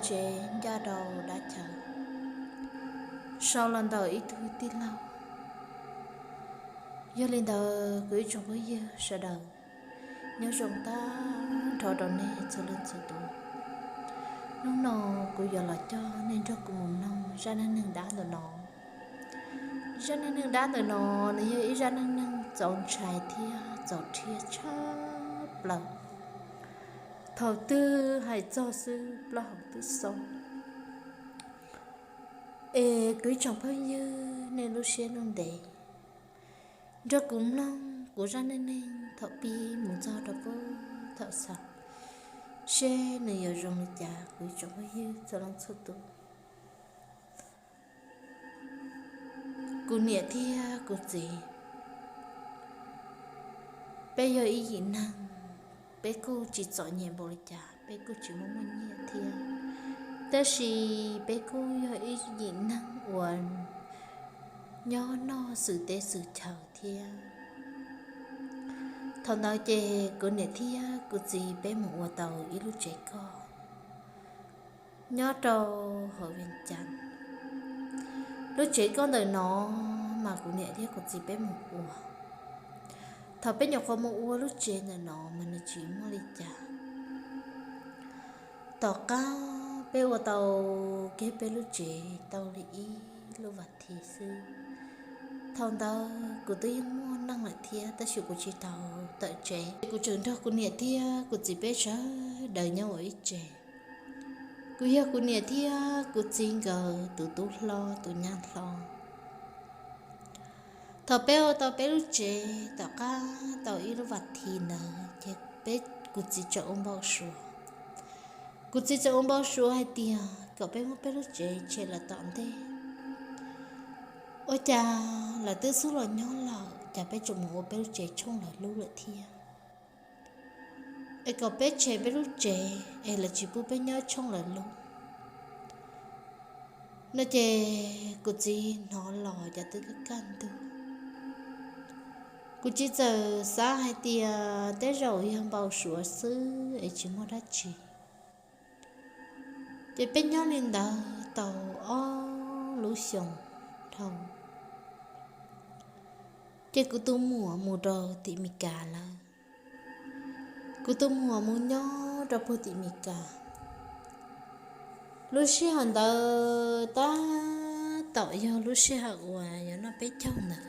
tsev ncaj rau dab chaw sau los ntawm ib tug tij laug. Yog li ntawd kuv ib tsoom phooj ywg sawv daws, nyob zoo tag nrho rau nej txhua leej txhua tus. Hnub no kuv yuav los coj nej nrog kuv mus mloog zaj neej neeg dab ntawm no. Zaj neej neeg dab ntawm no, nws yog ib zaj neej neeg txaus ntshai thiab txaus rhiab tshaj plaws. Thaum twg hais txog xwb plaub hau twb xob. Es kuv ib tsoom phooj ywg, nej lub siab lub ntev nrog kuv mloog kuv zaj neej neeg thaum pib mus txog rau puag thaum xaus, seb nws yuav zoo li cas kuv ib tsoom phooj ywg txhua leej txhua tus. Kuv niam thiab kuv txiv, peb yog ib yim neeg, peb kuj tsis txom nyem npaum li cas, peb kuj tsis muaj muaj nyiaj thiab, tab sis peb kuj yog ib yim neeg uas nyob noj xwm teb xwm chaw thiab. Thaum ntawd ces kuv niam thiab kuv txiv peb mus ua tau ib lub tsev koj nyob rau hauv Vias Cas. Lub tsev koj ntawm no mas kuv niam thiab kuv txiv peb mus ua. Thaum peb nyuam qhuav mus ua lub tsev ntawm no mas nws tsis muaj li cas. Tom qab peb ua tau kiag peb lub tsev tau li ib lub vas thiv xwb, thaum ntawd kuv twb yeej muaj neej lawm thiab, tab sis kuv tsis tau tawm tsev, kuv tseem nrog kuv niam thiab kuv txiv peb sawv daws nyob ua ib tsev. Kuv yog kuv niam thiab kuv txiv nkawd tus tub hlob tus nyab hlob. Thaum peb ua tau peb lub tsev tom qab tau ib lub vas thiv ntawd ces peb, kuv txiv txawm ua npau suav. Kuv txiv txawm ua npau suav hais tias kom peb muab peb lub tsev tshem lawm tom ntej. Ua cas lawv twb xub los nyob lawm, cas peb tseem mus ua peb lub tsev tshooj lawv lub lawm thiab? Es kom peb tshem peb lub tsev es lawv tsis pub peb nyob tshooj lawv lub no ces kuv txiv hnov los cas twb kaj kaj ntug. Kuv txiv txawm xav hais tias tej zaum yog npau suav xwb es tsis muaj dab tsi. Ces peb nyob li ntawd tau ob lub xyoos dhau, ces kuv tus muam mus rau tim Mes Kas lawm. Kuv tus muam mus nyob rau puag tim Mes Kas. Lub sij hawm ntawd tab tom yog lub sij hawm uas yuav noj peb caug ntawd.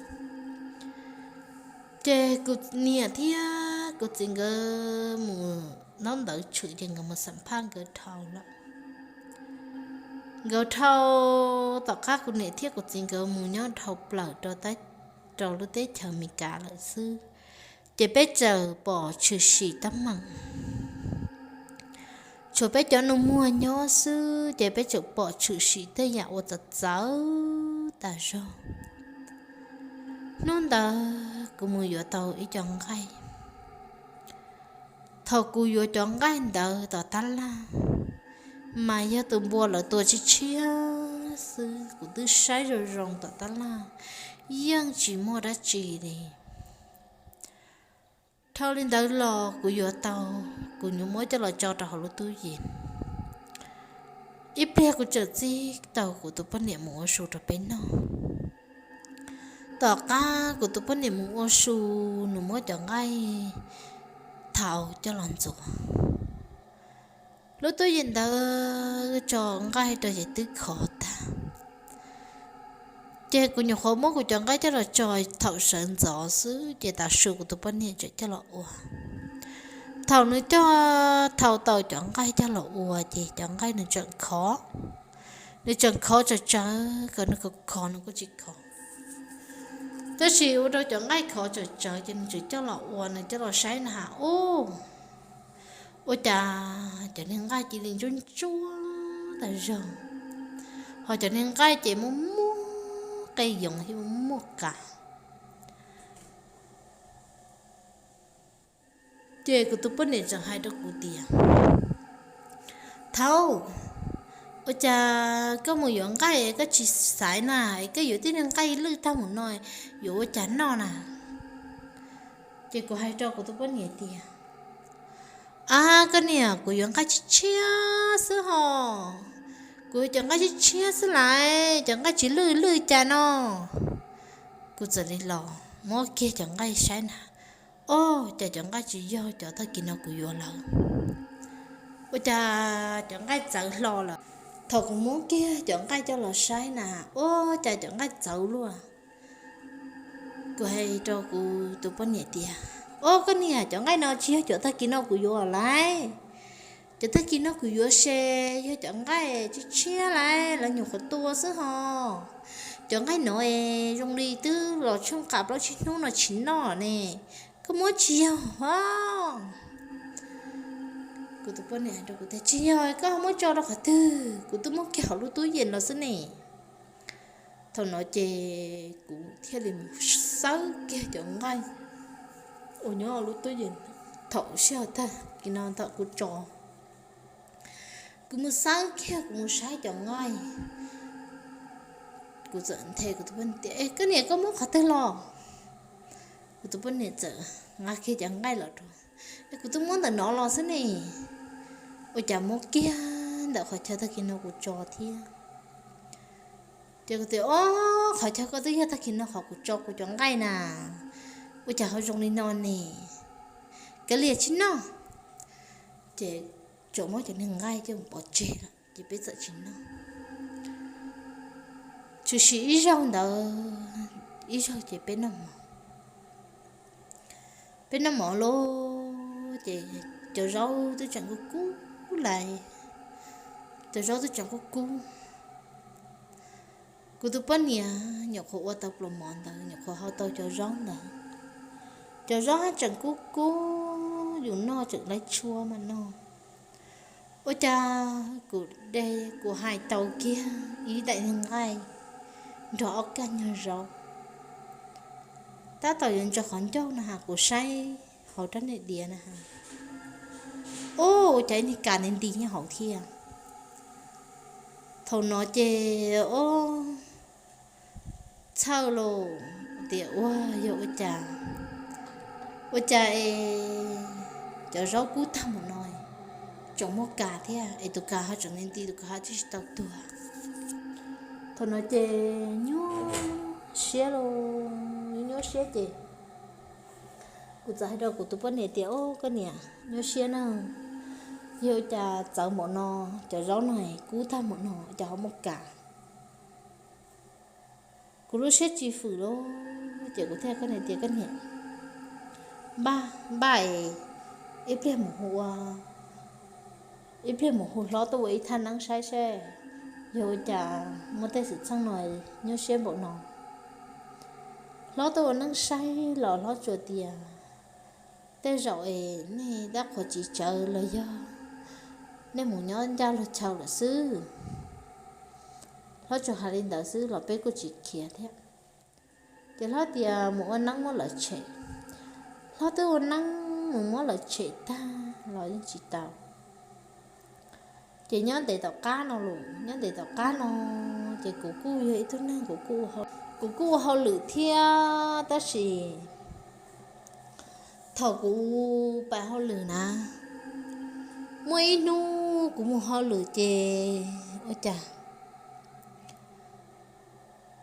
Ces kuv niam thiab kuv txiv nkawd mus ntaub ntawv tshwm ces nkawd mus xam phaj nkawd dhau lawm. Nkawd dhau, tom qab kuv niam thiab kuv txiv nkawd mus nyob dhau plaws rau lub teb chaws Amelikas lawm xwb, ces peb txawm pom tshwm sim tab meeg. Tshuav peb cov nus muag nyob xwb ces peb txawm pom tshwm sim tej yam uas txawv txawv tas zog. Hnub ntawd kuv mus yuav tau ib co nqaij. Thaum kuv yuav cov nqaij ntawd tom tab laj, mas yog tus npua lawv tua tshiab tshiab xwb, kuv twb saib zoo zoo tom tab laj, yeej tsis muaj dab tsi li. Dhau li ntawd los kuv yuav tau, kuv nyuam muab coj los tso rau hauv lub tub yees. Ib pliag kuv txawm txib tau kuv tus poj niam mus ua su rau peb noj. Tom qab kuv tus poj niam mus ua su, nws muab cov nqaij thau coj los ntxuav. Lub tub yees ntawd tso nqaij rau ces twb khov tag. Ces kuv nyuam qhuav muab kuv cov nqaij coj los tso thaum sawv ntxov xwb ces tav su kuv tus poj niam txawm coj los ua. Thaum nws coj thau tau cov nqaij coj los ua ces cov nqaij nws tseem khov. Nws tseem khov tsawv tsawv, kom nws khov nws kuj tsis khov. Tab sis ua rau cov nqaij khov tsawv tsawv ces nws tseem coj los ua, nws coj los saib na has, ub, ua cas cov niag nqaij cia li ntsuab ntsuab tas zog, ho cov niag nqaij ces muaj muaj qe yoov thiab muaj muaj kas. Ces kuv tus poj niam tseem hais rau kuv tias, thaub, ua cas koj mus yuav nqaij koj tsis xaiv na, koj yuav tib niag nqaij lwj tag mus no, yuav ua cas noj na? Ces kuv hais rau kuv tus poj niam tias, Ab, koj niam, kuv yuav nqaij tshiab tshiab xwb hos. Kuv yuav cov nqaij tshiab tshiab xwb lais, cov nqaij tsis lwj lwj cas no. Kuv txawm li los muab kiag cov nqaij saib na. Ob, cas cov nqaij tsis yog cov tag kis no kuv yuav lawm. Ua cas cov nqaij txawv hlo lawm. Thaum kuv muab kiag cov nqaij coj los saib na, ua cas cov nqaij txawv luaj. Kuv hais rau kuv tus poj niam tias, Ob, koj niam, cov nqaij no tsis yog cov tag kis no kuv yuav lais. Cov tag kis no kuv yuav ces yog cov nqaij tshiab tshiab lais, lawv nyuam qhuav tua xwb hos. Cov nqaij no es zoo li twb los tsheej qas plaub tsib hnub no tsis noj ne. Koj muab tsis yog hos. Kuv tus poj niam hais rau kuv tias, Tsis yog, koj muab tso rau qhov twg? Kuv twb muab kiag hauv lub tub yees los xwb ne. Thaum no ces kuv thiaj li mus xawb kiag cov nqaij uas nyob lub tub yees thaum sij hawm tag kis no thaum kuv tso. Kuv mus xawb kiag, kuv mus saib cov nqaij. Kuv txawm nthe kuv tus poj niam tias, Es koj niam, koj muab qhov twg los? Kuv tus poj niam txawm nqa kiag cov nqaij los rau, Es kuv twb muab ntawm no los xwb ne. Ua cas muab kiag ntawm qhov chaw tag kis no kuv tso thiab. Ces kuv tias, Ob, qhov chaw koj twb yog tag kis no qhov kuv tso kuv cov nqaij na, ua cas ho zoo li no ne? Kav liam tsis noj. Ces tsuas muab cov niag nqaij coj mus pov tseg lawm ces peb txawm tsis noj. Tshwm sim ib zaug ntawd, ib zaug ces peb noj mov. Peb noj mov lauj, ces cov zaub twb tseem kub kub lais, cov zaub twb tseem kub kub. Kuv tus poj niam nyuam qhuav ua tau pluas mov ntawd, nyuam qhuav hau tau cov zaub ntawd. Cov zaub tseem kub kub, yus noj tseem laib tshuab mas noj. Ua cas kuv de, kuv hais tau kiag ib daim niag nqaij nrog ob kab nyuag zaub. Tab tom yuav ntsaws qhov ncauj na has, kuv saib hauv rab niag diav na has, ua cas ib niag kas nti nti nyob hauv thiab. Thaum no ces, o, txhawj lauj, tias ua yog ua cas, ua cas es cov zaub kub tag mus no tseem muaj kas thiab, es tus kas ho tseem nti nti, tus kas ho tsis tau tuag. Thaum no ces nyuaj siab lauj, nyuaj siab ces kuv txawm hais rau kuv tus poj niam tias, Au, koj niam, nyuaj siab na, yog ua cas txawv npaum no, cov zaub no kub tag npaum no cas ho muaj kas. Kuv lub siab tsis fwm lauj, ces kuv thiaj hais tias, Koj niam, npaj, npaj es ib pliag mus hu ua, ib pliag mus hu hlob tuaj ua ib thaj neeb saib seb yog ua cas muaj tej xwm txheej no nyuaj siab npaum no. Hlob tuaj ua neeb saib los hlob tsuas tias, Tej zaum es nej dab qhuas tsis tsawv los yog nej mus nyob ncaj lug chaw lawm xwb. Hlob tsuas hais li ntawd xwb los peb kuj tsis khiav thiab. Ces hlob tias mus ua neeb muab lawv tshem. Hlob twb ua neeb mus muab lawv tshem tag los yeej tsis tau. Ces nyob ntev tom qab no los, nyob ntev tom qab no, ces kuv kuj yog ib tug neeg, kuv kuj ua hauj lwm thiab, tab sis thaum kuv pais hauj lwm na, muaj ib hnub kuv mus hauj lwm ces ua cas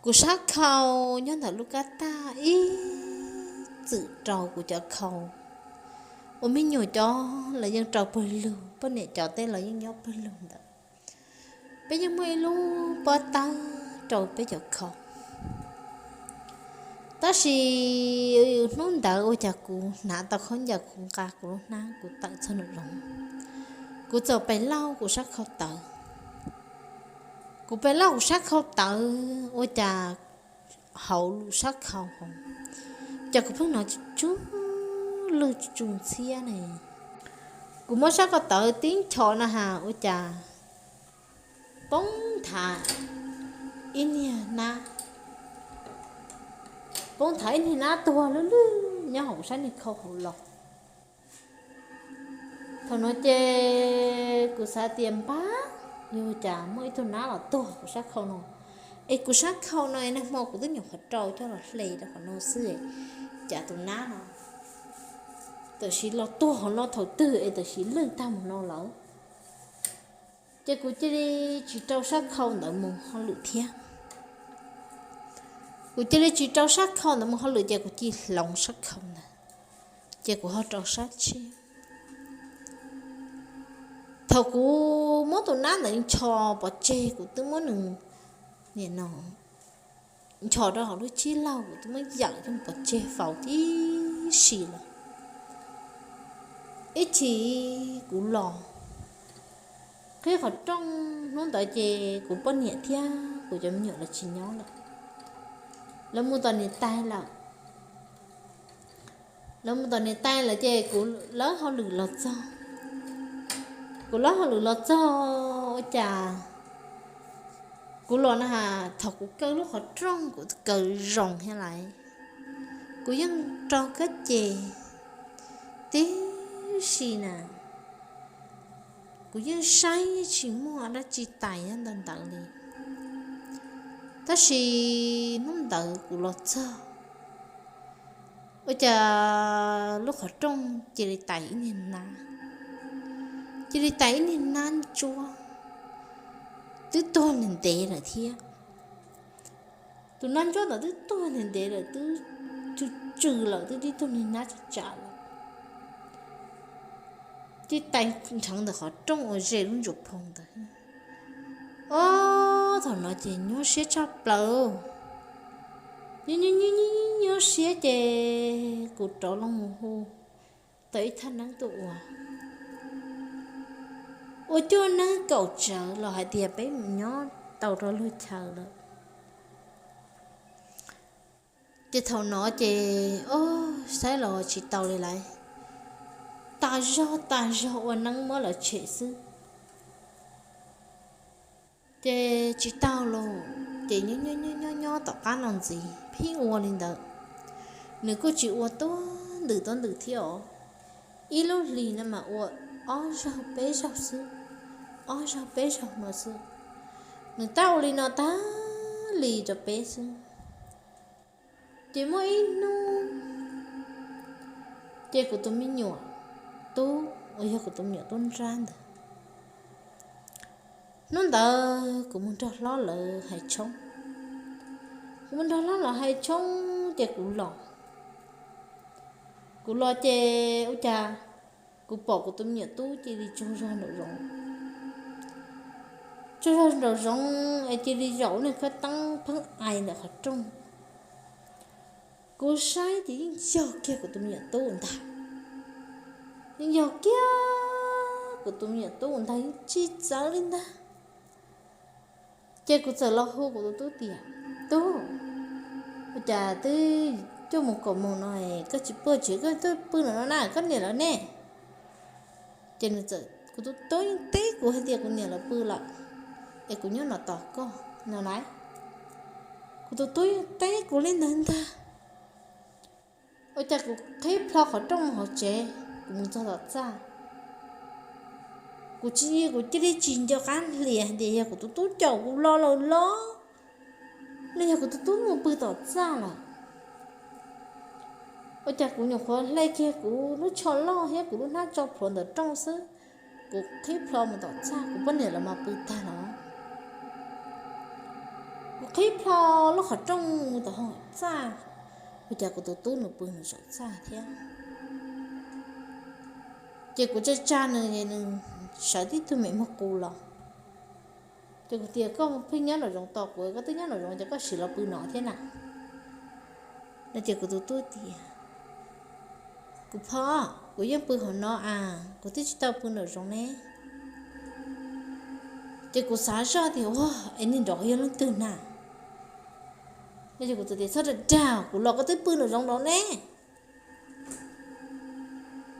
kuv sab khau nyob ntawm lub kab tag ib txwm raug kuv cov khau. Ua me nyuam cov los yeej raug pawg lug, poj niam cov tej los yeej nyob pawg lug ntawd. Peb yeej muaj ib lub pob tawb rau peb cov khau. Tab sis hnub ntawd ua cas kuv hnav tau khaub ncaws, kuv nqa kuv lub hnab kuv tawm txog nraum zoov, kuv txawm pes lauj kuv sab khau tawv. Kuv pes lauj kuv sab khau tawv ua cas hauv lub sab khau hauv, cas kuv pheej hnov tsuj lwj tsuj ntxhiab ne. Kuv muab sab khau tawv tib nchos na has ua cas poob nthav ib niag nab, poob nthav ib niag nab tuag lwj lwj nyob hauv sab niag khau hauv los. Thaum no ces kuv xav tias npab, yog cas muaj ib tug nab los tuag kuv sab khau no, es kuv sab khau no nag hmo kuv twb nyuam qhuav rau coj los hle rau qhov no xwb, cas tus nab no tam sim los tuag hauv no thaum twg es tam sim lwj tag mus no lawm. Ces kuv cia li tsis rau sab khau ntawd mus hauj lwm thiab. Kuv cia li tsis rau sab khau ntawd mus hauj lwm ces kuv cia li hloov sab khau ntawd, ces kuv ho rau sab tshiab. Thaum kuv muab tus nab ntawd nchos pov tseg, kuv twb muab nws, nim no, nchos rau hauv lub tsib laug, kuv twb muab yawm coj pov tseg faus tib si lawm. Ib chim kuv los qhib qhov rooj, hnub ntawd ces kuv poj niam thiab kuv cov me nyuam lawv tsis nyob lawm, lawv mus tom niam tais lawm. Lawv mus tom niam tais lawm ces kuv lawb hauj lwm los txog. Kuv lawb hauj lwm los txog ua cas kuv los na, thaum kuv kaw lub qhov rooj kuv kaw zoo thiab lawm, kuv yeej rau kab ces tib si na, kuv yeej saib tsis muaj dab tsi tais ntawd ntawd li. Tab sis hnub ntawd kuv los txog, ua cas lub qhov rooj cia li tais ib niag nab, cia li tais ib niag nab ntsuab, twb tuag ntev ntev lawm thiab. Tus nab ntsuab ntawd twb tuag ntev ntev lawm, twb tsw tsw lawm, twb tib tug niag nab tsam tsam lawm. Cia li tais nrheev ntawm qhov rooj uas ze lub ntsuas phoo ntawd. Ob, thaum no ces nyuaj siab tshaj plaws, nyuaj siab ces kuv rov los mus hu tau ib thaj neeb tuaj ua, ua cuaj neeb kaum tsawv los hais tias peb mus nyob tau rau luag chaw lawm. Ces thaum no ces, o, saib los tsis tau li lawm, tas zog tas zog ua neeb muab lawv tshem xwb. Ces tsis tau los, ces nyob nyob nyob tom qab no ntxiv pheej ua li ntawd. Nws kuj tsis ua tuab ntws tuab ntws thiab os, ib lub hlis no mas ua ob zaug peb zaug xwb, ob zaug peb zaug no xwb. Nws tab ua li no tag li rau peb xwb. Ces muaj ib hnub, ces kuv tus me nyuam tub uas yog kuv tus me nyuam tub nrab ntawd, hnub ntawd kuv mus nrog hlob lawv hais tshoob. Kuv mus nrog hlob lawv hais tshoob ces kuv los, kuv los ces ua cas kuv pom kuv tus me nyuam tub cia li tsaug zog nraum zoov, tsaug zog nraum zoov es cia li zaum lub niag khab teeb pheeb ais ntawm qhov rooj. Kuv saib ces yeej yog kiag kuv tus me nyuam tub ntag, yeej yog kiag kuv tus me nyuam tub ntag, yeej tsis txawv li ntag. Ces kuv txawm los hu kuv tus tub tias, Tub, ua cas twb cuaj moos kaum moos no koj tsis pw tsev, koj twb pw no na, koj niam lawv ne? Ces nws txawm, kuv tus tub yeej teb kuv hais tias kuv niam lawv pw lawm, es kuv nyob no tos koj no na. Kuv tus tub yeej teb kuv li ntawd ntag. Ua cas kuv qhib plho qhov rooj mus hauv tsev, kuv mus txog tom txaj, kuv tsis, kuv cia li tsis nco qab hlias hais tias yog kuv tus tub caum kuv los lawm los, los yog kuv tus tub mus pw tom txaj lawm. Ua cas kuv nyuam qhuav hle kiag kuv lub tsho loj thiab kuv lub hnab tso plhuav ntawm rooj xwb, kuv qhib plho mus tom txaj, kuv poj niam lawv mas pw tag los. Kuv qhib plho lub qhov rooj mus tom txaj, ua cas kuv tus tub nws pw nws saum txaj thiab. Ces kuv tsa tsa nws, nws sawv tib tug me muag qus los. Ces kuv tias, Koj pheej nyob nraum zoov tos kuv, koj twb nyob nraum zoov ces koj sim los pw no thiab na? No ces kuv tus tub tias, Kuv phob, kuv yeej pw hauv no a, kuv twb tsis tau pw nraum zoov ne. Ces kuv xav zoj tias, Ua, es niag nraud yog leej twg na? No ces kuv txawm tias, Txhob dag dag, kuv los koj twb pw nraum zoov nraud ne.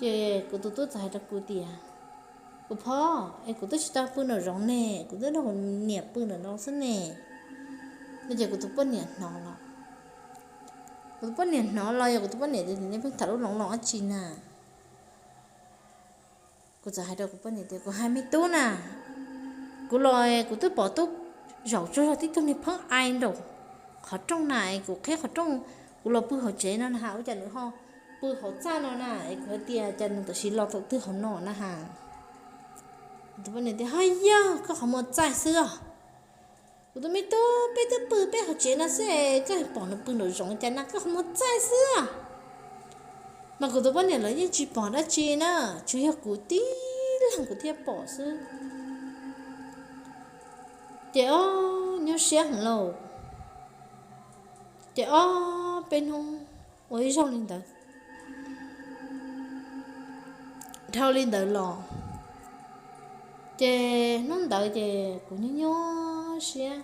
Ces kuv tus tub txawm hais rau kuv tias, Kuv phob, es kuv twb tsis tau pw nraum zoov ne, kuv twb nrog kuv niam pw nraum no xwb ne. No ces kuv tus poj niam hnov los. Kuv tus poj niam hnov los yog kuv tus poj niam tias, Nej pheej tham lub loov loos dab tsi na? Kuv txawm hais rau kuv poj niam tias, Kuv hais me tub na, kuv los kuv twb pom tub zaum tsaug zog tib tug niag pheeb ai nraum qhov rooj na, kuv qhib qhov rooj, kuv los pw hauv tsev no na, ua cas nws ho pw hauv txaj no na es kuv hais tias cas nws tam sim los thaum twg hauv no na ha. Tus poj niam tias, Ho yog koj qhov muag txaij xwb os. Kuv tus me tub, peb twb pw peb hauv tsev no xwb es koj pom nws pw nraum zoov cas na, koj qhov muag txaij xwb. Mas kuv tus poj niam lawv yeej tsis pom dab tsi na, tsuas yog kuv tib leeg kuv thiaj pom xwb. Ces ob, nyob siab heev lauj. Ces ob peb hnub ua ib zaug li ntawd, dhau li ntawd los, ces hnub ntawd ces kuv nyob nyob siab,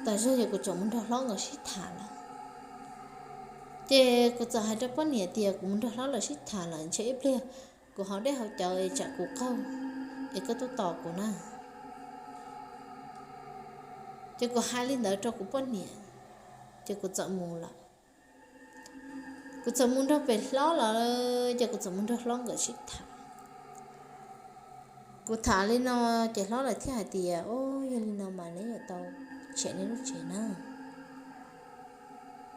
tas zog ces kuv txawm mus nrog hlob nkawd sib tham lawm. Ces kuv txawm hais rau poj niam tias kuv mus nrog hlob lawv sib tham lawm, ntshe ib pliag kuv haus dej haus cawv es tsam kuv qaug es koj tuaj tos kuv na. Ces kuv hais li ntawd rau kuv poj niam, ces kuv txawm mus lawm. Kuv txawm mus nrog pem hlob lawm, ces kuv txawm mus nrog hlob nkawd sib tham. Kuv tham li no, ces hlob lawv thiaj hais tias, Ub, yog li no mas neb yuav tau tshem neb lub tsev na.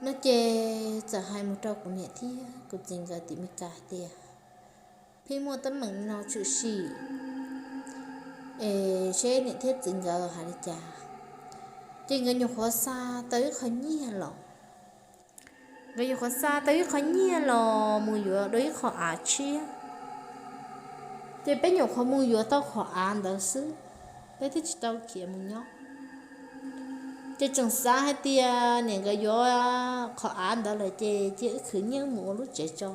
No ces txawm hais mus rau kuv niam thiab kuv txiv nkawd tim Meskas hais tias, Pheej muaj teeb meem no tshwm sim es seb niam thiab txiv nkawd hais li cas. Ces nkawd nyuam qhuav xa tau ib qho nyiaj los, nkawd nyuam qhuav xa tau ib qho nyiaj los mus yuav dua ib qho av tshiab. Ces peb nyuam qhuav mus yuav tau qhov av ntawd xwb, peb twb tsis tau khiav mus nyob. Ces tseem xav hais tias niam nkawd yuav qhov av ntawd lawm ces cia wb khwv nyiaj mus ua lub tsev tso,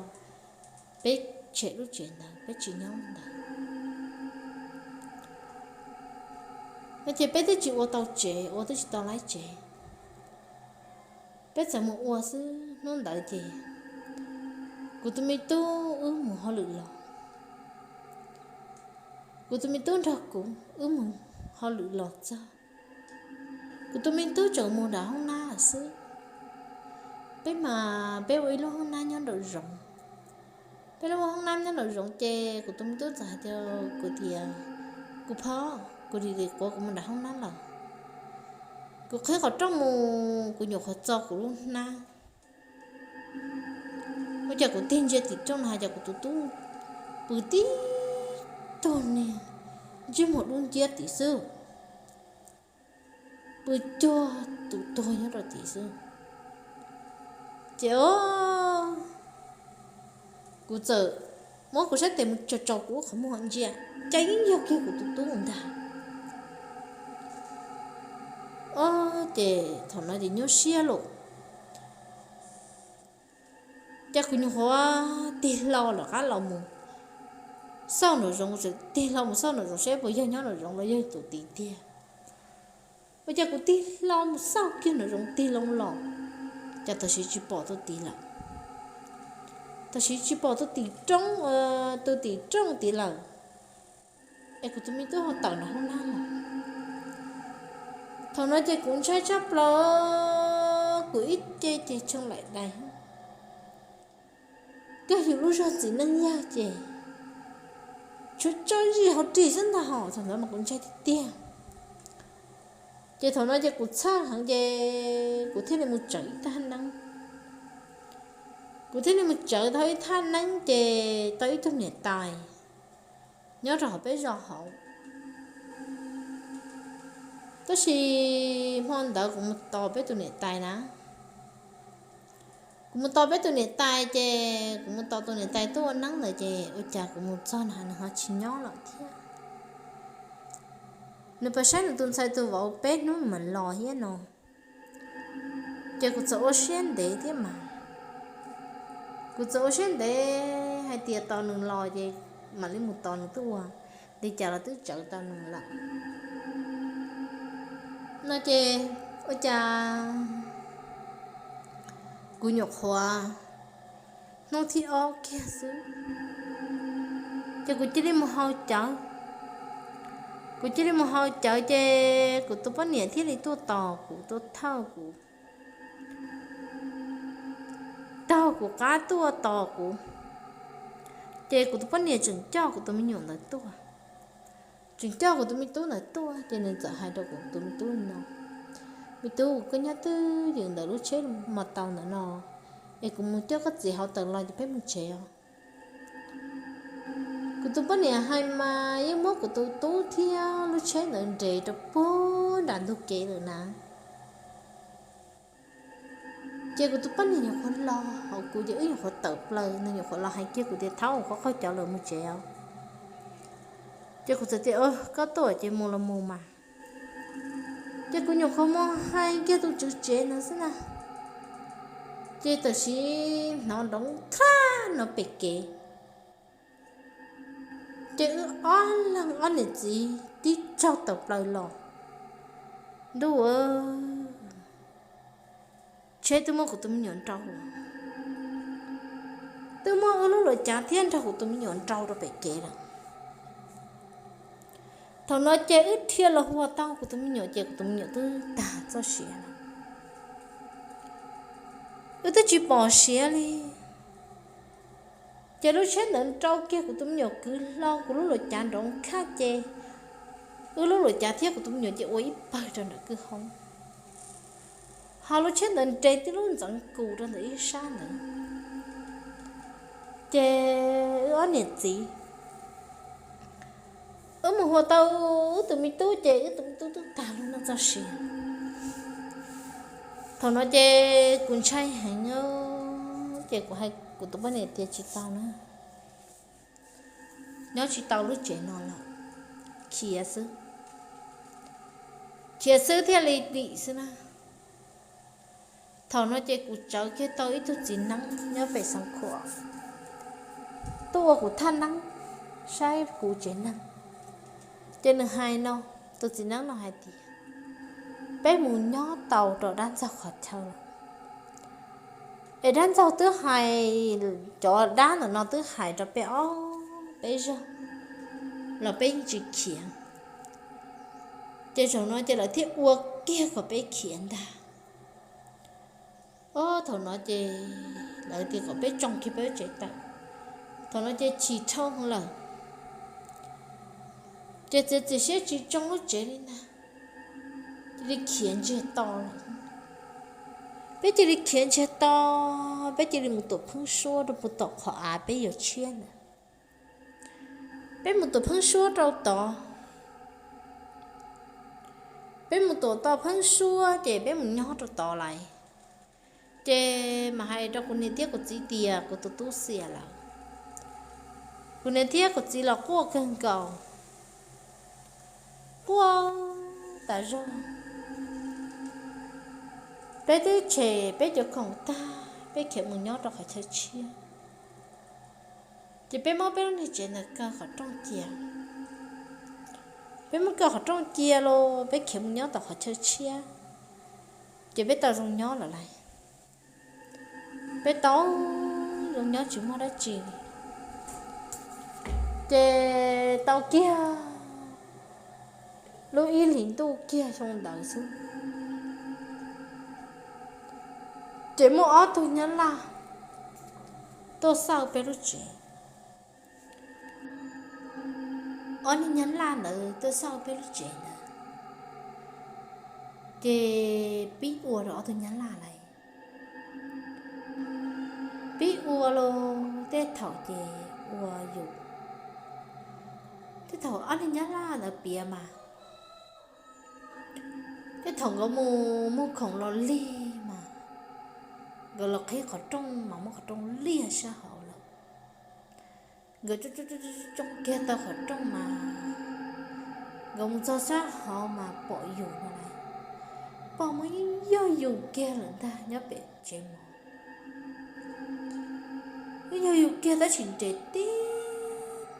peb tshem lub tsev ntawd peb tsis nyob ntawd. No ces peb twb tsis ua tau tsev, ua twb tsis tau lawv tsev, peb txawm mus ua xwb. Hnub ntawd ces kuv tus me tub wb mus hauj lwm los, kuv tus me tub nrog kuv wb mus hauj lwm los txog, kuv tus me tub tseem mus nram hoob nab xwb. Peb mas peb ua ib lub hoob nab nyob nraum zoov. Peb lub hoob nab nyob nraum zoov ces kuv tus me tub txawm hais tias, kuv tias, Kuv phob, kuv dim dim quav kuv mus nram hoob nab lawm. Kuv qhib qhov rooj mus kuv nyuam qhuav txo kuv lub hnab, ua cas kuv tig ntsia tim rooj no hais tias kuv tus tub pw tib tug niag ntsej muag dub nciab tim xwb, pw cuag tus tuag nyob rau tim xwb. Ces o, kuv txawm muab kuv sab tes mus tso tso kuv lub qhov muag ntsia, cas yeej yog kiag kuv tus tub ntag. O, ces thaum no ces nyuaj siab lauj. Ces kuv nyuam qhuav tig hlo lawm qab los mus xauj nraum zoov, tseem tig hlo mus xauj nraum zoov saib puas yog nyob nraum zoov los yog tus tid tiag. Ua cas kuv tig hlo mus xauj kiag nraum zoov tig loo los, cas tam sim tsis pom tus tid lawm. Tam sim tsis pom tus tim roob, tus tim rooj tid lawm, es kuv tus me tub ho tawm nram hoob nab los. Thaum no ces kuv ntshai tshaj plaws, kuv ib ce ces tshee laim dais. Kawg yus lub zog txiv neej yawg ces tshuav tso zis hauv ris xwb ntag hos, thaum ntawd mas kuv ntshai tiag tiag. Ces thaum no ces kuv txhawj heev ces kuv thiaj li mus tsawv ib thaj neeb. Kuv thiaj li mus tsawv tau ib thaj neeb ces tau ib tug niam tais nyob rau hauv peb zos hauv. Tab sis hmo ntawd kuv mus tos peb tus niam tais na. Kuv mus tos peb tus niam tais ces kuv mus tos tus niam tais tuaj ua neeb ntawd ces ua cas kuv mus txog na nws ho tsis nyob lawm thiab. Nws pab saib nws tus ntxhais tus vauv peb hnub mam los thiab no. Ces kuv txawm ua siab ntev thiab mas. Kuv txawm ua siab ntev hais tias tos nws los ces mam li mus tos nws tuaj ua li cas los twb tsawv tau nws lawm. No ces ua cas kuv nyuam qhuav hnub thib ob kiag xwb ces kuv cia li mus haus cawv. Kuv cia li mus haus cawv ces kuv tus poj niam thiaj li tuaj tos kuv, tuaj thauj kuv, taug kuv qab tuaj tos kuv. Ces kuv tus poj niam tseem coj kuv tus me nyuam ntawd tuaj, tseem coj kuv tus me tub ntawd tuaj ces nws txawm hais rau kuv tus me tub li no, Me tub, koj nyob twj ywm ntawm lub tsheb mos taus ntawm no, es kuv mus coj koj txiv hauv tawm los ces peb mus tsev os. Kuv tus poj niam hais mas yeej muab kuv tus tub thiab lub tsheb ntawd nres rau puag nram ntug kev lawm na. Ces kuv tus poj niam nyuam qhuav los hauv kuv ces wb nyuam qhuav tawm plaws, nws nyuam qhuav los hais kiag kuv tias, Thaub, qhov qhov cov lawm, mus tsev os. Ces kuv txawm tias, Koj tuaj ces mus los mus mas. Ces kuv nyuam qhuav mus hais kiag tus tswv tsev ntawd xwb na, ces tam sim hnov nrov nkhaj no pem kev. Ces wb ob leeg ob niam txiv tib tsaug tawm plaws los. Ntuj, tsheb twb muab kuv tus me nyuam nrau, twb muab wb lub luam cav thiab nrog kuv tus me nyuam nrau rau pem kev lawm. Thaum no ces wb dhia los hu tau kuv tus me nyuam ces kuv tus me nyuam twb tag txoj sia lawm. Wb twb tsis pom siav li. Ces lub tsheb ntawd nrau kiag kuv tus me nyuam kwv hlo, kuv lub luam cav nrov nkhaj ces wb lub luam cav thiab kuv tus me nyuam ces ua ib pawg rau nram kwj hoob. Ho lub tsheb ntawd nres tib lub ntxeev kus rau ntawm ib sab ntawd. Ces wb ob niam txiv, wb mus hu tau wb tus me tub ces wb tus me tub twb tag lub neej txoj sia. Thaum no ces kuv ntshai heev, ces kuv hais kuv tus poj niam tias, Tsis tau na, nyob tsis tau lub tsev no lawm, khiav xwb, khiav xwb thiaj li dim xwb na. Thaum no ces kuv tsawv kiag tau ib tug txiv neeb nyob pem Xeev Khuam tuaj ua kuv thaj neeb saib kuv tsev neeg. Ces nws hais no, tus txiv neeb no hais tias, Peb mus nyob tau rau dab ntxaug qhov chaw lawm, es dab ntxaug twb hais, cov dab ntawm no twb hais rau peb ob peb zaug los peb yeej tsis khiav. Ces zaum no ces lawv thiaj ua kiag kom peb khiav ntag. Ob, thaum no ces lawv tias kom peb tsoo kiag peb lub tsev tawm. Thaum no ces chim dhau lawm, ces txiav txim siab tsis tsoo lub tsev li ntag, cia li khiav ntsiag to lawm. Peb cia li khiav ntsiag to, peb cia li mus tuam pheeb suab rau puag tom qhov av peb yuav tshiab ntawd. Peb mus tuam pheeb suab rau tod, peb mus tuam tom pheeb suab ces peb mus nyob rau tod lawm. Ces mam hais rau kuv niam thiab kuv txiv tias kuv tus tub xiam lawm. Kuv niam thiab kuv txiv los quaj kawg nkaus, quaj tas zog. Peb twb tshem peb cov khoom tag, peb khiav mus nyob rau qhov chaw tshiab. Ces peb muab peb lub niag tsev ntawd kaw qhov rooj cia. Peb muab kaw qhov rooj cia los peb khiav mus nyob tom qhov chaw tshiab, ces peb tau zoo nyob lawm lauj. Peb tau zoo nyob tsis muaj dab tsi li. Ces tau kiag lub ib hlis ntuj kiag xyoo ntawd xwb, ces muaj ob tug nyab laj tuaj xauj peb lub tsev. Ob niag nyab laj ntawd tuaj xauj peb lub tsev ntawd, ces pib ua rau ob tug nyab laj lawm. Pib ua los tej thaum ces ua yus, tej thaum ob niag nyab laj ntawd piav mas, tej thaum nkawd mus muag khoom los lig mas, nkawd los qhib qhov rooj mas muab qhov rooj liag sab hauv lawm. Nkawd tsoo kiag tau qhov rooj mas, nkawd mus txog sab hauv mas pom yus no lauj, pom mas yeej yog yus kiag lawm ntag nyob pem tsev mov. Yeej yog yus kiag tab sis nres tib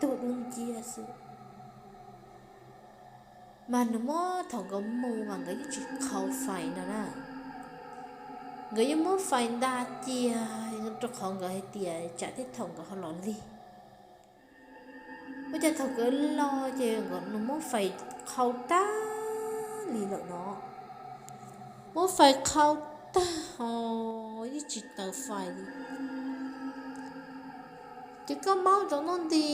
tug dub nciab xwb. Mas nws muab, thaum nkawd mus mas nkawd yeej tsis qhau fais no na, nkawd yeej muab fais nta cia, rau qhov nkawd hais tias tsam tej thaum nkawd ho los lig. Ua cas thaum nkawd los ces nws muab fais qhau tag li lawm no, muab fais qhau tag ho yeej tsis taws fais li. Ces koj maub rau ntuj nti,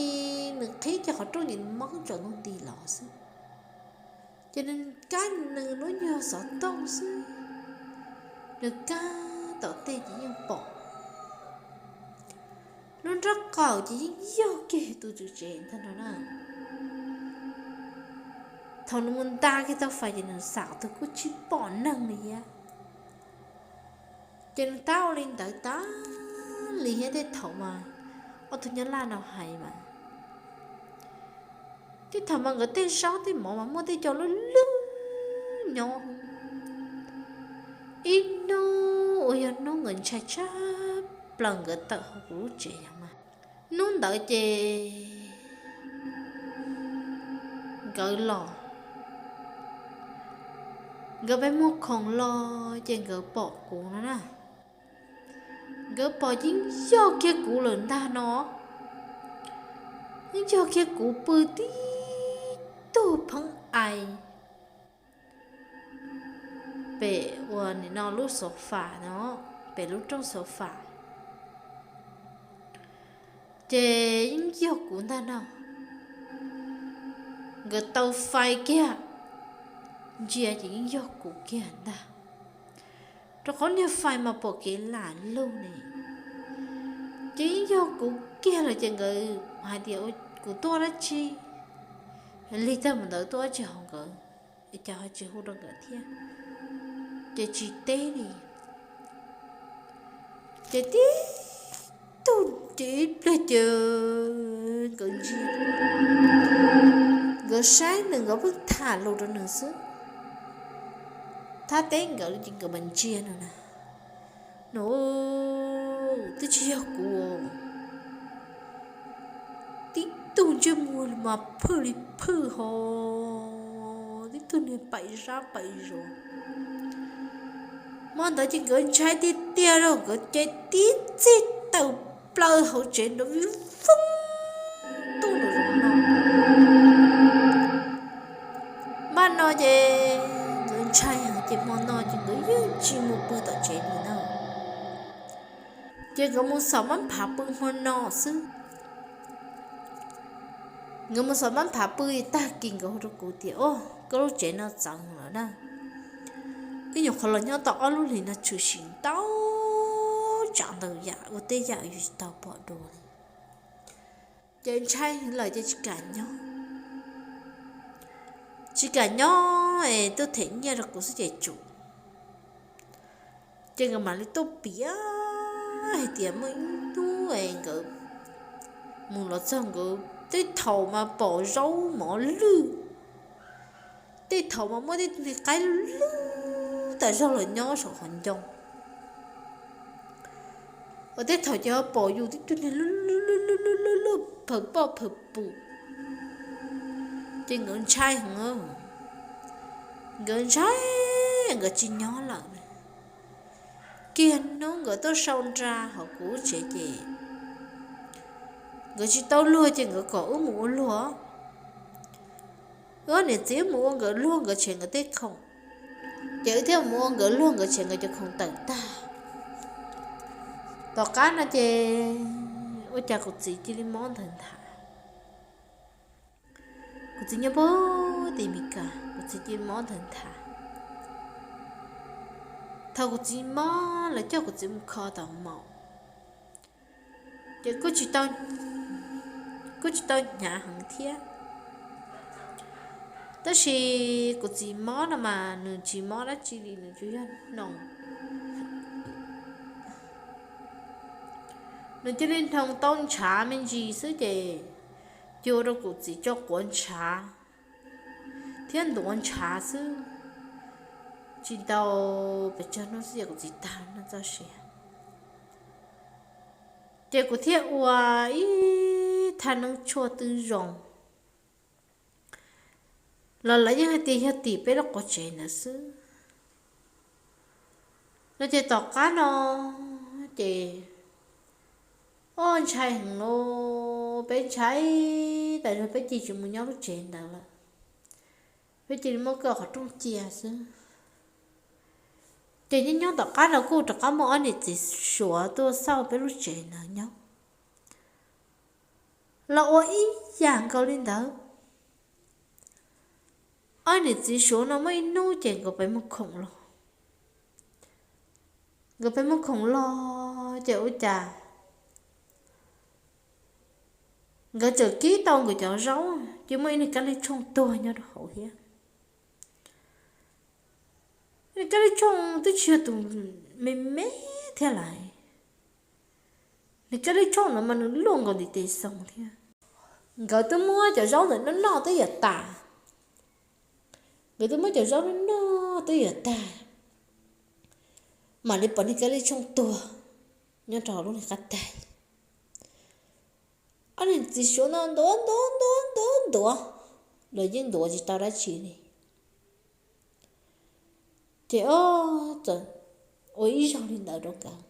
nws qhib kiag qhov rooj ces nws maub rau ntuj nti los xwb. Ces nws kab nws lub nyuag xov tooj xwb, nws kab tom tej ces yeej pom qaum ces yeej yog kiag tus tswv tsev ntag no na. Thaum nws mus nta kiag tau fais ces nws xam tus kuj tsis pom neeg li thiab. Ces nws tab ua li ntawd tas li thiab. Tej thaum mas ob tug nyab laj no hais mas, tej thaum mas nkawd tej zaub tej mov mas muaj tej co lub lub nyob. Ib hnub uas yog hnub nkawd ntshai tshaj plaws nkawd tawm hauv kuv lub tsev yog mas, hnub ntawd ces nkawd los, nkawd pheej muag khoom los ces nkawd pom kuv no na. Nkawd pom yeej yog kiag kuv lawm ntag no. Yeej yog kiag kuv pw tib tug pheeb ais pem uas nim no lub xov fas no, pem lub rooj xov fas. Ces yeej yog kuv ntag no. Nkawd tau fais kiag ntsia ces yeej yog kuv kiag ntag, rau qhov niag fais mas pom kev lam lug ne. Ces yeej yog kuv kiag lawm ces nkawd hais tias, Kuv tuaj dab tsi? Lig tag mus ntawd tuaj dab tsi hauv nkawd? Cas ho tsis hu rau nkawd thiab? Ces tsis teb li. Ces tib tug ces ib pliag ces nkawd ntsia, nkawd saib nws, nkawd pheej tham lus rau nws xwb. Thab teb nkawd ces nkawd mas ntsia no na. No, twb tsis yog kuv. Tib tug ntsej muag mas phwj li phwj ho, tib tug niag paim zab paim zos. Hmo ntawd ces nkawd ntshai tiag tiag rau, nkawd ces tib txig tawm plaws hauv tsev nrov vij voog tuaj nram zoov no. Npaj no ces nkawd ntshai heev ces hmo no ces nkawd yeej tsis mus pw tom tsev li na. Ces nkawd mus xauj mab phav pw hmo no xwb. Nkawd mus xauj mab phav pw tag kis nkawd hu rau kuv tias, Au, koj lub tsev no txawv lawm na. Wb nyuam qhuav los nyob tau ob lub hlis no tshwm sim ntau tsav ntau yam, ua tej yam yus tsis tau pom dua li. Ces ntshai lawm ces tsis kam nyob, tsis kam nyob es tuaj them nyiaj rau kuv xwb ces tsum. Ces nkawd mam li tuaj piav hais tias muaj ib hnub es nkawd mus los txog nkawd tej thaum mas pom zaub mov lwj, tej thaum mas muaj tej tug niag qaib lwj lwj tas zog los nyob saum qhov ncoo. Ua tej thaum ces ho pom yus tib tug niag lwj lwj lwj lwj lwj lwj phawm poj phawm pum. Ces nkawd ntshai heev, nkawd ntshai, nkawd tsis nyob lawm. Kiag hnub nkawd tuaj sau nra hauv kuv lub tsev ces nkawd tsis tau luag ces nkawd kom wb mus ua luag. Wb niam txiv mus ua nkawd luag nkawd tshem nkawd tej khoom, ces wb thiaj mus ua nkawd luag nkawd tshem nkawd cov khoom tawm tag. Tom qab no ces ua cas kuv txiv cia li mob ntawd ntag. Kuv txiv nyob puag tim Meskas, kuv txiv cia li mob ntawd ntag. Thaum kuv txiv mob lawv coj kuv txiv mus kho tau maum, ces kuj tsis tau hnyav heev thiab. Tab sis kuv txiv mob no mas nws tsis mob dab tsi li, nws tsuas yog hnoos, nws cia li hnoos tau ntshav me ntsis xwb ces cia ua rau kuv txiv tso quav ntshav thiab ntuav ntshav xwb. Tsis tau pes tsawg hnub xwb ces kuv txiv tag nws txoj sia. Ces kuv thiaj ua ib thaj neeb tshuaj twb zoo los lawv yeej hais tias yog tim peb lub qub tsev ntawd xwb no. Ces tom qab no ces, o, ntshai heev lauj, peb ntshai tas zog peb cia li tsis mus nyob lub tsev ntawd lawm, peb cia li muab kaw qhov rooj cia xwb. Ces nyob nyob tom qab no kuj rov qab muaj ob niam txiv Suav tuaj xauj peb lub tsev ntawd nyob los ua ib yam nkaus li ntawd. Ob niam txiv Suav no muaj ib hnub ces nkawd pem muag khoom los, nkawd pem muag khoom los ces ua cas Nkawd txawm kib tau nkawd cov zaub, ces muaj ib niag kab lij tshooj tuag nyob rau hauv thiab. Niag kab lij tshooj twb tsis yog tus me me thiab lais, niag kab lij tshooj no mas nws luaj nkaus ntiv tes xoo thiab. Nkawd twb muab cov zaub ntawd noj noj twb yuav tas, nkawd twb muab cov zaub noj noj twb yuav tag, mam li pom niag kab lij tshooj tuag nyob rau lub niag qab tais. Ob niag txiv suav no ntuav ntuav ntuav ntuav ntuav, los yeej ntuav tsis tau dab tsi li. Ces ob txawm ua ib zaug li ntawd rau nkawd.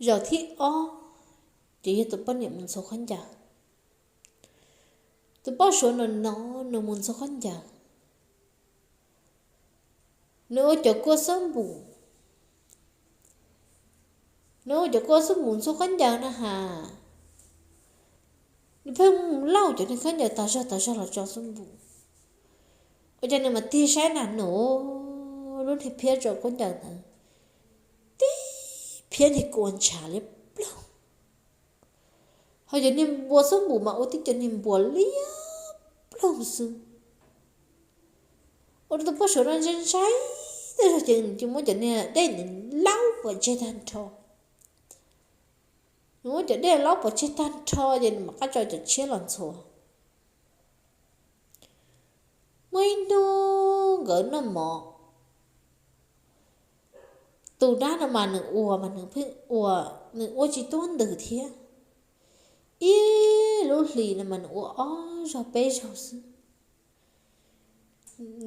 Zaum thib ob, ces yog tus poj niam mus ntxhua khaub ncaws. Tus poj suav no no, nws mus ntxhua khaub ncaws, nws ua cov kua xab npum, nws ua cov kua xab npum ntxhua khaub ncaws na has, nws pheej mus lauj cov niag khaub ncaws tas zog tas zog los tso xab npum. Ua cas nws mam tig saib na, nws lub niag phiab tso khaub ncaws ntawd, tib phiab niag kua ntshav liab ploog, ho cov niag npua xab npum mas ua tib cov niag npua liab ploog xwb. Ua rau tus poj suav no ntshai ntshai, tej zaum ces nws muab cov niag dej nws laub pov tseg tag nrho. Nws muab cov dej laub pov tseg tag nrho ces nws mam qab tso cov tshiab los ntxhua. Muaj ib hnub nkawd noj mov, tus dab no mas nws ua mas nws pheej ua, nws ua tsis tuab ntws thiab. Ib lub hlis no mas nws ua ob zaug peb zaug xwb.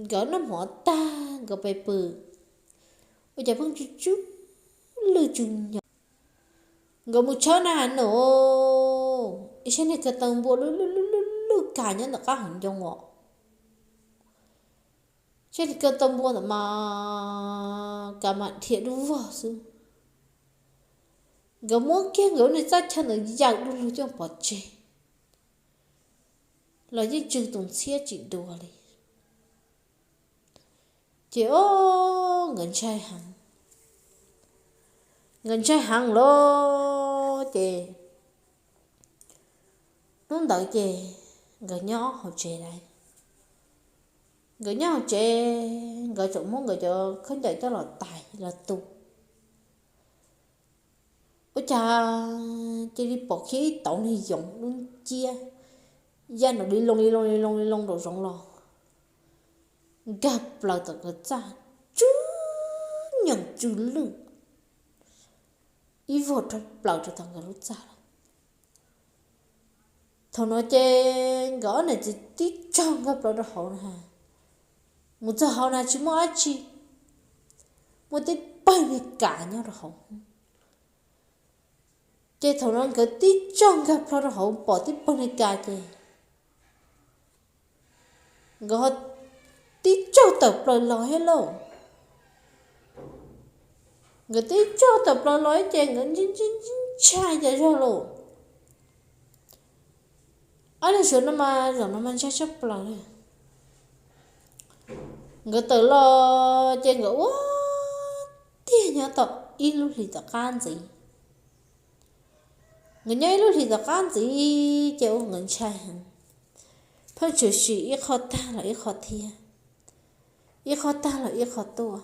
Nkawd noj mov tag nkawd pais pw, ua cas pheej tsw tsw lwj tsw nyos. Nkawd mus tshawb na no, ib saib niag ko taw npua lwj lwj lwj lwj kas nyob ntawm qab hauv ncoo os. Saib niag ko taw npua ntawd mas kas mas dhia dub vog xwb. Nkawd muab kiag nkawd lub niag txaj chaw ntawd yaws du lug coj pov tseg los yeej tsw tus ntxhiab tsis dua li. Ces o, nkawd ntshai heev, nkawd ntshai heev lawm ces hnub ntawd ces nkawd nyob hauv tsev lawm. Nkawd nyob hauv tsev, nkawd tseem muab nkawd cov khaub ncaws coj los tais los tu. Ua cas cia li pom kiag ib tauv niag yoov dub nciab ya nraum li loo li loo li loo li loo nraum zoov los, nkag plaws tom nkawd txaj, tsw nyeem tsw lwj ib vuag rau plaws rau tom nkawd lub txaj lawm. Thaum no ces nkawd ob niam txiv tib tsaug nkag plaws rau hauv na, mus txog hauv na tsis muaj dab tsi, muaj tib pawg niag kas nyob rau hauv. Ces thaum no nkawd tib tsaug nkag plaws rau hauv pom tib pawg niag kas ces nkawd tib tsaug tawm plaws los thiab lauj. Nkawd tib tsaug tawm plaws los ces nkawd ntshai ntshai ntshai cas zog lauj. Ob niag suav no mas zaum no mas ntshai tshaj plaws li. Nkawd tawm los ces nkawd ua tiag nyob tau ib lub hlis tom qab ntxiv. Nkawd nyob ib lub hlis tom qab ntxiv ces ua nkawd ntshai heev, pheej tshwm sim ib qho tag los ib qho thiab, ib qho tag los ib qho tuaj.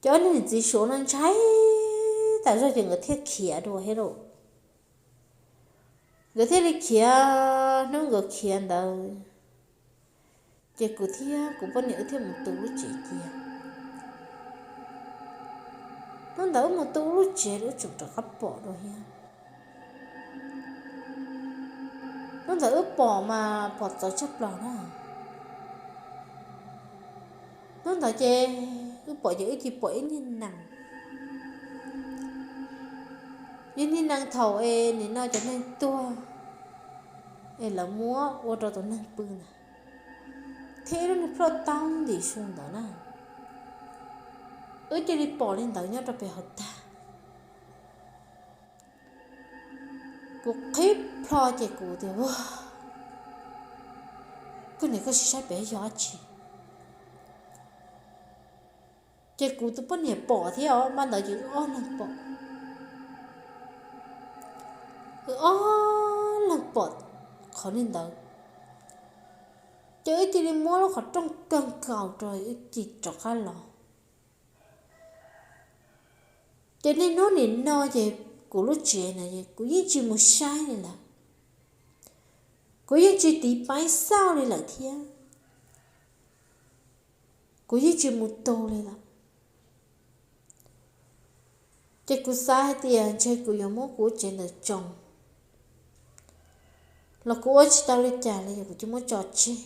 Ces ob niag niam txiv suav no ntshai tas zog ces nkawd thiaj khiav dua thiab lauj. Nkawd thiaj li khiav, hnub nkawd khiav ntawd ces kuv thiab kuv poj niam wb thiaj mus tu lub tsev cia. Hnub ntawd wb mus tu lub tsev wb tseem rov qab pom dua thiab. Hnub ntawd wb pom mas pom txawv tshaj plaws na. Hnub ntawd ces wb pom ces wb cia li pom ib niag nees, yog niag nees thaum es nim no cov neeg tuag es lawv muab ua rau tus neeg pw ntawd, thiab ib lub niag plhaub taub ntim su ntawd na. Wb cia li pom li ntawd nyob rau pem hauv tag. Kuv qhib plho ces kuv tias, koj niam koj sim saib pem yog dab tsi. Ces kuv tus poj niam pom thiab os, npaj ntawd ces wb ob leeg pom. Wb ob leeg pom qhov li ntawd, ces wb cia li muab lub qhov rooj kawg nkaus rau wb cia li rov qab los. Ces niaj hnub nim no ces kuv lub tsev na kuv yeej tsis mus saib li lawm, kuv yeej tsis tiv paib xauj li lawm thiab, kuv yeej tsis mus tu li lawm. Ces kuv xav hais tias ntshe kuv yuav muab kuv lub tsev ntawd tsoo los kuv ua tsis tau li cas li, kuv cia li muab tso tseg.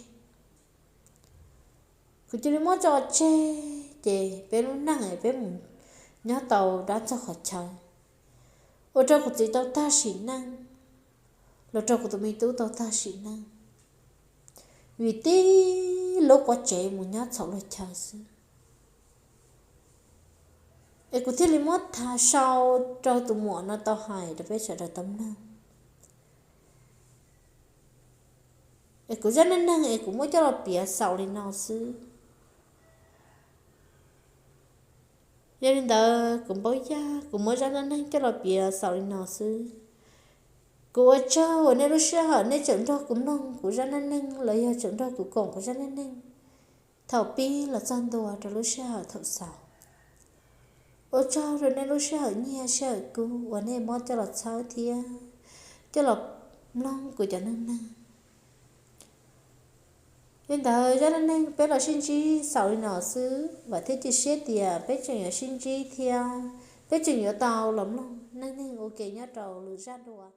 Kuv cia li muab tso tseg, ces peb lub neej peb mus nyob tau dab txog qhov chaw, ua rau kuv txiv tau tag sim neej, los rau kuv tus me tub tau tag sim neej, vim tib lub quav tsev mus nyob txhaum luag chaw xwb. Es kuv thiaj li muab tham sau rau tus muam no tau hais rau peb sawv daws tau mloog. Es kuv zaj neej neeg es kuv muab coj los piav xaus li no xwb. Yog li ntawd kuv Npaub Yaj kuv muab zaj neej neeg coj los piav xaus li no xwb. Kuv ua tsaug uas nej lub sij hawm nej tseem nrog kuv mloog kuv zaj neej neeg los yog tseem nrog kuv koom kuv zaj neej neeg thaum pib los txog ntua rau lub sij hawm thaum xaus. Ua tsaug rau nej lub sij hawm nyiaj sij hawm kub uas nej muab coj los txhawb thiab coj los mloog kuv cov neej neeg. Li ntawd zaj neej neeg peb los sib ntsib xaus li no xwb, vam thiab cia siab tias peb tseem yuav sib ntsib thiab peb tseem yuav tau los mloog neej neeg ua ke nyob rau lwm zaj dua.